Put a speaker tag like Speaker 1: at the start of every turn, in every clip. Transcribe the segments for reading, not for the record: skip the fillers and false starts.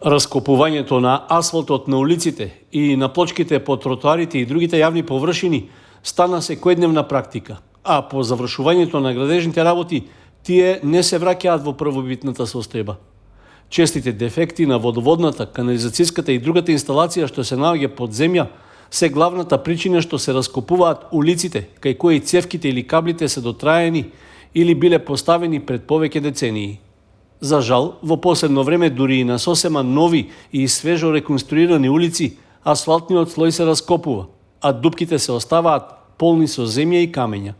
Speaker 1: Раскопувањето на асфалтот на улиците и на плочките по тротоарите и другите јавни површини стана секојдневна практика, а по завршувањето на градежните работи тие не се враќаат во првобитната состојба. Честите дефекти на водоводната, канализацијската и другата инсталација што се наоѓа под земја се главната причина што се раскопуваат улиците, кај кои цевките или каблите се дотраени или биле поставени пред повеќе децении. За жал, во последно време дури и на сосема нови и свежо реконструирани улици, асфалтниот слој се раскопува, а дупките се оставаат полни со земја и камења.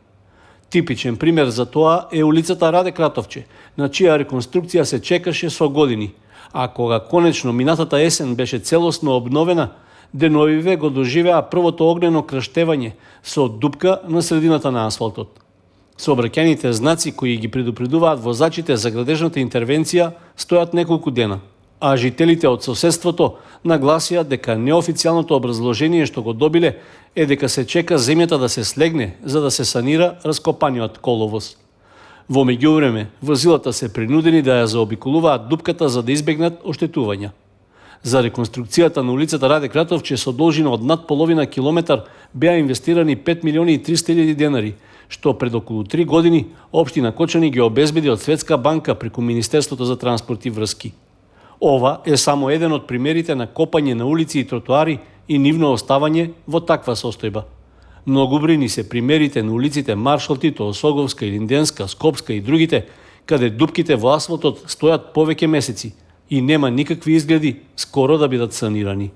Speaker 1: Типичен пример за тоа е улицата Раде Кратовче, на чија реконструкција се чекаше со години, а кога конечно минатата есен беше целосно обновена, деновиве го доживеа првото огнено крштевање со дупка на средината на асфалтот. Сообраќајните знаци кои ги предупредуваат возачите за градежната интервенција стојат неколку дена, а жителите од соседството нагласија дека неофицијалното образложение што го добиле е дека се чека земјата да се слегне за да се санира раскопаниот коловоз. Во меѓувреме, возилата се принудени да ја заобиколуваат дупката за да избегнат оштетувања. За реконструкцијата на улицата Раде Кратовче со должина од над половина километар беа инвестирани 5 милиони и 300 илјади денари, што пред околу 3 години општина Кочани ги обезбеди од Светска банка преку Министерството за транспорт и врски. Ова е само еден од примерите на копање на улици и тротоари и нивно оставање во таква состојба. Многобројни се примерите на улиците Маршал Тито, Осоговска, Илинденска, Скопска и другите, каде дупките во асфалтот стојат повеќе месеци и нема никакви изгледи скоро да бидат санирани.